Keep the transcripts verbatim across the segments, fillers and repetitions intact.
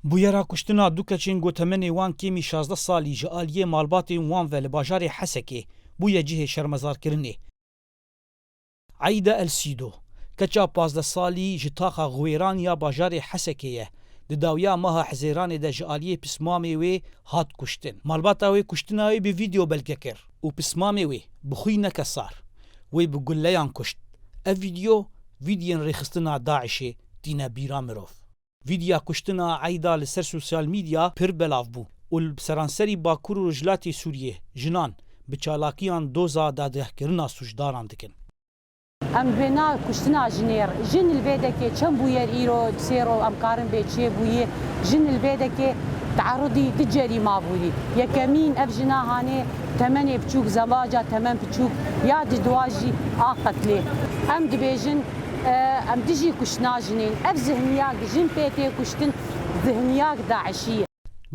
Bûyera kuştina du keçên ku temenê wan kêmî şazdeh salî ji aliyê malbatên wan ve li bajarê Hesekê bûye cihê şermezarkirinê. Eyda El Sîdo, keça pazdeh salî ji taxa Xwêran ya bajarê Hesekê ye. Di dawiya meha Hizêranê de ji aliyê pismamê wê hat kuştin. Malbata wê kuştina wê bi vîdeo belge kir û pismamê wê bi xwîneke sar wê bi guleyan kuşt. Ev vîdeo, vîdiyên rêxistina DAIŞê tîne bîra mirov. Vîdiya kuştina Eyda li ser sosyal medya pir belav bû û li seranserî Bakur û Rojhilatê Sûriyê jinan bi çalakiyan doza dadgehkirina sûcdaran dikin. Em vêna kuştina jinê re, jin li vê dekê çend bûyer îro sê ro em karin bê çêbûyî, jin li vê dekê tearudî du cerî mabûyî. Yekemîn ev jina hanê temenê biçûk, zevaca temen biçûk ya di dua jî a qetlê. Em dibêjin, e, em dijî kuştina jinên. Ev zihniyek jin pê tê kuştin, zihniyek DAIŞî ye.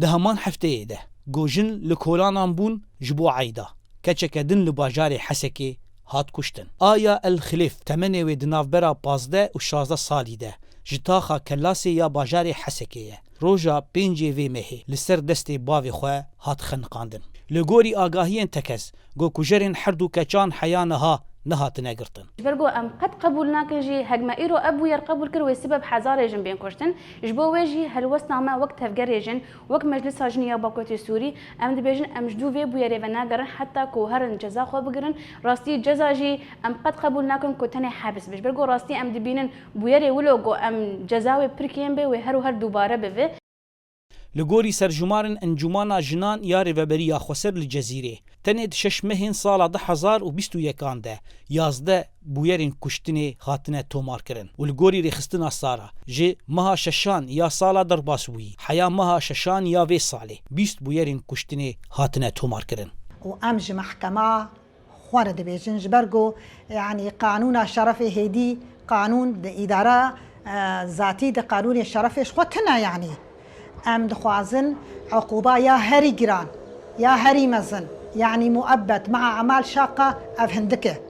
Di heman hefteyê de ku jin li kolanan bûn ji bo Eyda, keçeke din li bajarê Hesekê hat kuştin. Aya El Xilêf, temenê wê di navbera pazdeh û şazdeh salî de ji taxa Kelasê ya bajarê Hesekê ye. Roja pêncê vê mehê li ser destê bavê xwe hat xeniqandin. Li gorî agahiyên tekez, ku kujerên her du keçan heya niha nehatine girtin. Ji ber ku em qet qebûl nakin jî, hek me îro ev bûyer qebûl kir, wê sibeb hezarê jin bên kuştin. Ji bo wê jî helwesta me wek tevgerê jin, wek Meclisa Jinî ya Bakurê Sûrî, em dibêjin, em ji dû vê bûyerê venagerin heta ku herin ceza xwe bigirin. Rastî ceza jî em qet qebûl nakin ku tenê hebs be. Ji ber ku rastî em dibînin bûyerê wilo ku em ceza wê pir kêm be, wê her û her dubare bibe. Li gorî serjumarên Encûmana Jinan ya Rêveberiya Xweser li Cezîrê, tenê di şeş mehên sala du hezar û bîst û yekan de yazdeh bûyerên kuştinê hatine tomarkirin û li gorî rêxistina Sara, ji meha şeşan ya sala derbasbûyî heya meha şeşan ya vê salê bîst bûyerên kuştinê hatine tomarkirin. Û em ji mehkema xwe re dibêjin, ji ber ku, yanî, qanûna şerefê hêdî, qanûn di îdara, e, zatî di qanûnê şerefê ji xwe tune, yanî. Em dixwazin uquba ya herî giran, ya herî mezin, yanî muebbet, maa emal şaqa, ev hindik e.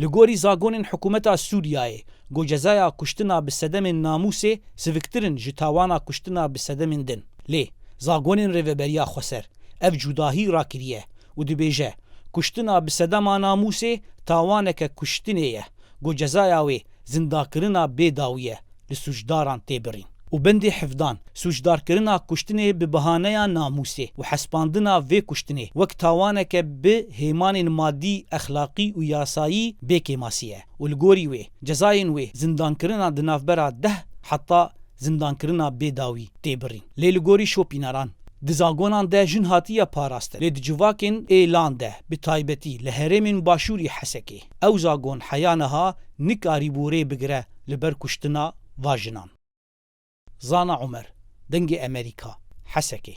Li gorî zagonên hikûmeta Sûriyeyê, ku cezaya kuştina bi sedemên namûsê siviktir in ji tawana kuştina bi sedemên din. Lê zagonên Rêveberiya Xweser ev cudahî rakiriye û dibêje, kuştina bi sedema namûsê tawaneke kuştinê ye, ku cezaya wê zindakirina bê dawî ye, li sûcdaran tê birîn. Û bendê hevdan, sûcdarkirina kuştinê bi bihaneya namûsê û hespandina vê kuştinê wek tawaneke bi hêmanên madî, exlaqî û yasayî bê kêmasî ye û li gorî wê cezayên wê zindankirina di navbera deh heta zindankirina bê dawî tê birîn. Lê li gorî şopîneran, di zagonan de jin hatiye parastin, lê di civakên êlan de, bi taybetî li herêmên başûrî Hesekê, ew zagon heya niha nikarîbû rê bigire li ber kuştina va jinan. Zana Omer, Dengê Emerîka, Hesekê.